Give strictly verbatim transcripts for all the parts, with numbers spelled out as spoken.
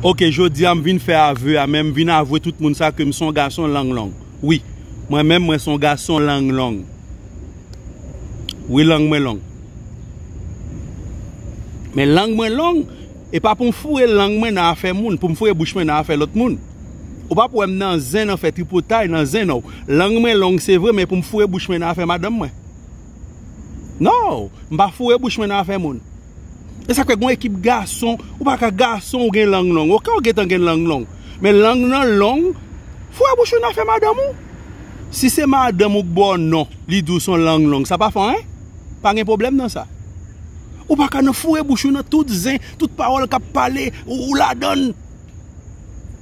Ok, jodi a m vin fè avwe a, men m vin avwe tout moun sa ke m se yon gason lang long. Wi, mwen menm, mwen se yon gason lang long. Wi, lang mwen long. Men lang mwen long, e pa pou m foure lang mwen nan afè moun, pou m foure bouch mwen nan afè lòt moun. Ou pa pou wè m nan zen, nan fè tripotay nan zen, non. Lang mwen long, se vre, men pou m foure bouch mwen nan afè madanm mwen. Non, m pa foure bouch mwen nan afè moun. E sa k fè gon ekip gason, ou pa ka gason ou gen lang long. Ok, ou gentan gen lang long. Men lang nan long, foure bouch ou nan afè madanm ou. Si se madanm ou k ba w non, li di w se yon lang long, sa pa fè anyen. Pa gen pwoblèm nan sa. Ou pa ka nan foure bouch ou nan tout zen, tout pawòl k ap pale, ou, ou ladann.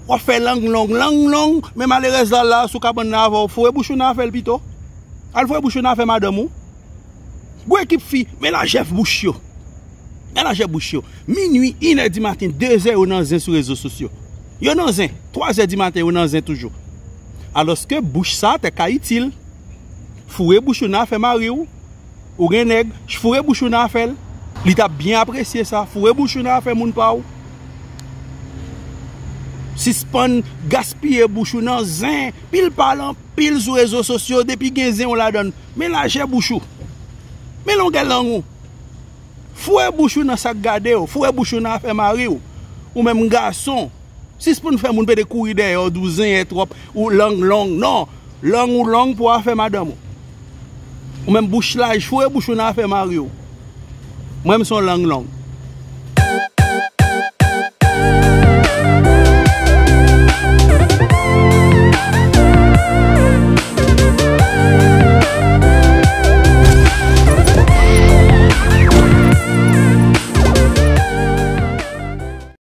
W ap fè lang long, lang long, men malerèz la, la, sou kabann nan avè w, foure bouch ou nan afè l pito. Al foure bouch ou nan afè madanm ou. Gwo ekip fi, men lajè bouch yo. Men lajè bouch yo. Minui, inè di maten, dezè yo nan zen sou rezo sosyo. Yo nan zen, twazè di maten, yo nan zen toujou. Alòske bouch sa te ka itil. Foure bouch ou nan afè mari w. Ou gen nèg, foure bouch ou nan afè l. Li t ap byen apresye sa. Foure bouch ou nan afè moun pa w. Sispann gaspiye bouch ou nan zen. Pil pale anpil sou rezo sosyo, depi gen zen w ladann. Men lajè bouch ou. Men longè lang ou. Foure bouch ou nan sa k gade w. Foure bouch ou nan afè mari w. Ou menm gason. Sispann fè moun pede kouri dèyè w, di w zenyè twòp, ou lang long. Non, lang ou long pou afè madanm ou. Ou menm bouch laj, foure bouch ou nan afè mari w. Mwen, m se yon lang long.